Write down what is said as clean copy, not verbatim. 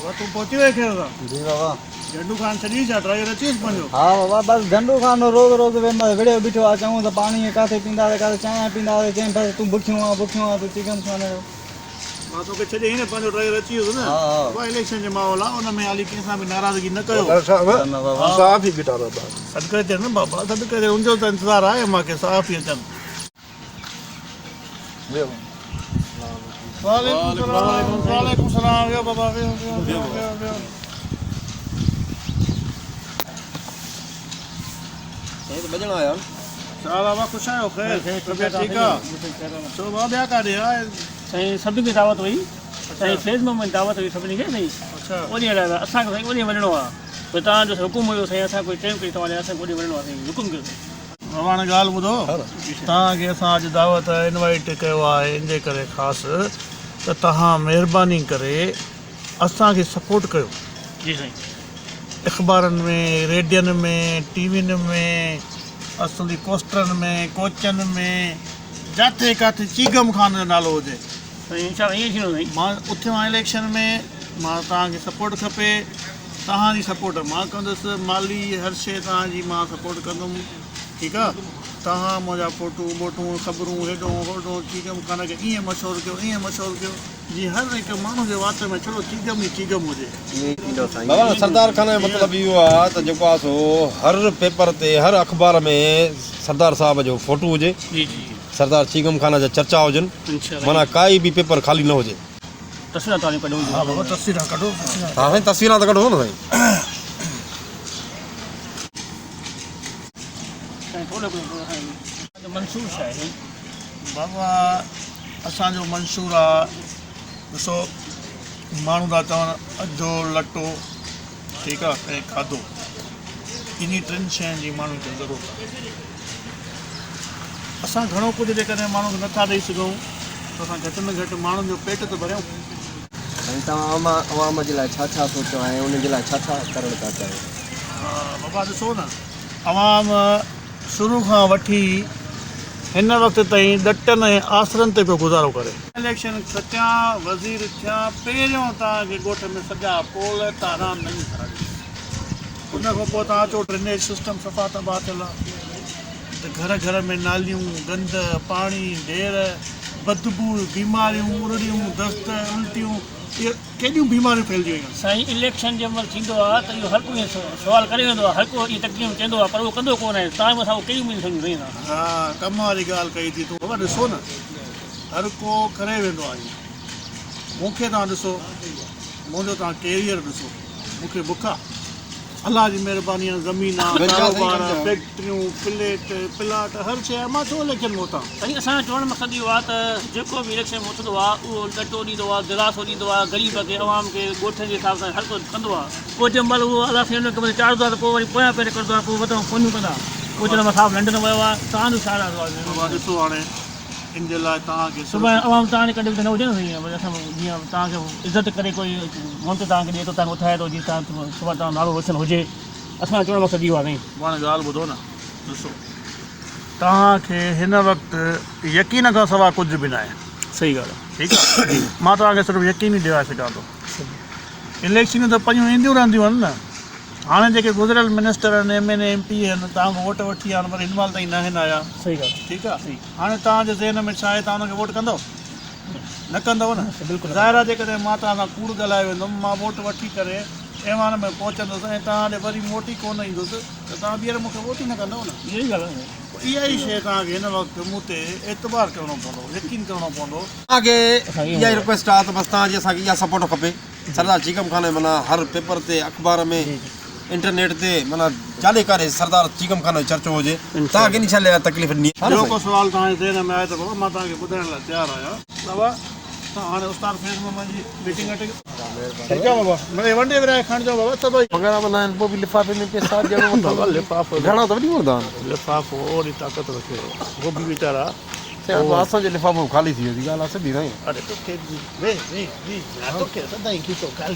بابا تون پهچي وئين خير سان؟ جي بابا. جهنڊو خان ڇڏي ڇا ڊرائيور اچيس پنهنجو؟ ها بابا بس جهنڊو خان روز روز وڙهيو بيٺو آ چئون ته پاڻي ڪاٿي پينداسين ڪاٿي چانهه پينداسين چئين بس تون بکيو آن بکيو آن تون چيگم خان جو. مان توکي ڇڏي هين پنهنجو ڊرائيور اچي ويس نه. ها ها. بابا اليڪشن جي ماحول آ ان ۾ حالي ڪنهن سان به ناراضگي نه ڪيو. صاحب صحافي بيٺا اٿو ٻاهر. سڏ ڪري ڇڏ نه بابا سڏ ڪري ڇڏ ان جو ته انتظار آهي مان کي صحافي اچن. ويهو. وعليڪم سلام وعليڪم سلام ويهو بابا ويهو ويهو ويهو ويهو ويهو. سائين ته ٻه ڄڻا آيا آهن. ڇا بابا خوش آهيو خير طبيعت ٺيڪ آ ڇو بابا ٻيا ڪاڏي آ. سائين سڀني کي دعوت هئي سائين فيض محمد دعوت هئي سڀني کي سائين اوڏي هليا ويا اسان کي سائين اوڏي وڃڻو آ پوء توهان جو حڪم هيو سائين اسان ڪوئي ٽيم ڪڍي توهان ڏي اسان کي اوڏي وڃڻو آ سائين حڪم ڪيو سائين. بابا هاڻي ڳالهه ٻڌو توهان کي اسان اڄ دعوت انوائيٽ ڪيو آهي ان جي ڪري خاص ته توهان مهرباني ڪري اسان کي سپورٽ ڪيو. جي سائين. اخبارن ۾ ريڊين ۾ ٽي وين ۾ اصلي ڪوسٽرن ۾ ڪوچن ۾ جاٿي ڪاٿي چيگم خان جو نالو هجي. سائين انشاء الله ائين ٿيندو سائين. مان اٿيو آهيان اليڪشن ۾ مان توهان کي سپورٽ کپي توهان جي سپورٽ مان ڪندس مالي هر شي توهان جي مان سپورٽ ڪندم ٺيڪ آ توهان منهنجا فوٽو ٻوٽون خبرون هيڏو هوڏو چيگم خان کي ائين مشهور ڪيو ائين مشهور ڪيو. جي هر هڪ ماڻهو جي وات ۾ ڇڙو چيگم ئي چيگم هجي. بابا سردار خان جو مطلب اهو آ ته جيڪو آ سو هر پيپر تي هر اخبار ۾ سردار صاحب جو فوٽو هجي سردار چيگم خان جا چرچا هجن معنيٰ ڪائي به پيپر خالي نه هجي. تصويران توهان ڪڍون ها بابا تصويران ڪڍو ها سائين تصويران ته ڪڍو نه سائين. سائين ٿورو هڪڙو منصور شاهه سائين. بابا اسان جو منشور آ ڏسو ماڻهو ٿا چون اجهو لٽو ٺيڪ آ ۽ کاڌو انهي ٽن شين جي ماڻهن کي ضرورت آ اسان گهڻو ڪجهه جيڪڏهن ماڻهن کي نٿا ڏئي سگهون ته اسان گهٽ ۾ گهٽ ماڻهن جو پيٽ ته ڀريون. سائين توهان عوام جي لاء ڇا ڇا سوچيو آهي ۽ ان جي لاء ڇا ڇا ڪرڻ ٿا چاهيو؟ ها بابا ڏسو نه عوام شروع کان وٺي هن وقت تائين ڏٽن ۽ آسرن تي پيو گذارو ڪري. اليڪشن کٽيان، وزير ٿيان، پهريون توهان کي ڳوٺ ۾ سڄا پول تاران نيون ٺاهرائيندس. ان کان پوء توهان اچو ڊرينيج سسٽم صفا تباهه ٿيل آهي ته گهر گهر ۾ ناليون، گند، پاڻي، ڍير، بدبوء، بيماريون، ارڙيون، دست، الٽيون، اهي ڪيڏيون بيماريون ڦهلجي ويون آهن. سائين اليڪشن جنهن مهل ٿيندو آ ته اهو هر ڪو ائين سوال ڪري ويندو آ هر ڪو اهي تقريرون چوندو آ پر اهو ڪندو ڪونه آهي تان به اسان اهو ڪهڙيون اميدون سمجهون سائين اسان. ها ڪم واري ڳالهه ڪئي ٿي تون بابا ڏسو نه هر ڪو ڪري ويندو آ ائين مون کي توهان ڏسو منهنجو توهان ڪيريئر ڏسو مون کي بک آ. الله جي مهرباني آ زمين آ ڪاروبار آ فيڪٽريون پليٽ پلاٽ هر شي آ مان ڇو اليڪشن ۾ اٿان. سائين اسان جو چوڻ مقصد اهو آ ته جيڪو به اليڪشن ۾ اٿندو آ اهو ڏٽو ڏيندو آ دلاسو ڏيندو آ غريب کي عوام کي ڳوٺن جي حساب سان هر ڪو ڪندو آ پوء جنهن مهل اهو الله سائين ان کي چاڙهندو آ ته پوء وري پويان پير ڪڍندو آ پوء وتان فونيون ڪندا پوء چوندا صاحب لنڊن ويو آ توهان جو ڇا راز آ. بابا ڏسو هاڻي ان جي لاء توهان کي صرف. سڀاڻي عوام توهان جي ڪنڊ به ته نه هجي نه سائين وري اسان جيئن توهان کي عزت ڪري ڪوئي ووٽ توهان کي ڏئي ٿو توهان کي اٿائي ٿو جيئن توهان سڀاڻي توهان جو نالو روشن هجي اسان جو چوڻ جو مقصد اهو آهي سائين. هاڻي ڳالهه ٻڌو نه ڏسو توهان کي هن وقت يقين کان سوا ڪجهه به ناهي. صحيح ڳالهه آهي. ٺيڪ آهي مان توهان کي صرف يقين ئي ڏياري سگهان ٿو. اليڪشنون ته پيون اينديون رهنديون آهن نه. هاڻي جيڪي گذريل منسٽر آهن M N A M P A آهن توهان کان ووٽ وٺي ويا آهن پر هن مهل تائين ناهن آيا. صحيح ڳالهه. ٺيڪ آهي هاڻي توهان جي ذهن ۾ ڇا آهي توهان انهن کي ووٽ ڪندؤ؟ نه ڪندؤ نه. ظاهر آهي جيڪڏهن مان توهان سان ڪوڙ ڳالهائي ويندم مان ووٽ وٺي ڪري ايوان ۾ پهچندس ۽ توهان ڏي وري موٽي ڪونه ايندس ته توهان ٻيهر مون کي ووٽ ئي نه ڪندؤ نه. اها ئي ڳالهه آهي. پوء اها ئي شيء توهان کي هن وقت مون تي اعتبار ڪرڻو پوندو، يقين ڪرڻو پوندو. توهان کي اها ئي رڪويسٽ آهي ته بس توهان جي اسان کي اها سپورٽ کپي. سردار چيڪم خان جي معنيٰ هر پيپر تي اخبار ۾ انٽرنيٽ تي معنيٰ جاڏي ڪاڏي سردار چيڪم خان جو چرچو هجي توهان کي انشاء الله تڪليف ڏني آهي. ٻيو ڪو سوال توهان جي ذهن ۾ آهي ته بابا مان توهان کي ٻڌائڻ لاء تيار آهيان. بابا توهان هاڻي استاد فيض محمد جي ميٽنگ اٽينڊ ٺيڪ آهي بابا مڙئي ونڊي ورهائي کڻجو بابا سڀئي. پگهار وڌا آهن پوء به لفافي ۾ پئسا ڏيڻو اٿن. بابا لفافو گهڻا ته وڏي وٺندا آهن. لفافو وڏي طاقت رکي ٿو هو به ويچارا. سائين اسان جو لفافو به خالي ٿي ويو ڳالهه آ سڌي سائين. اڙي توکي ويهه ويهه ويهه توکي سدائين کيسو خالي.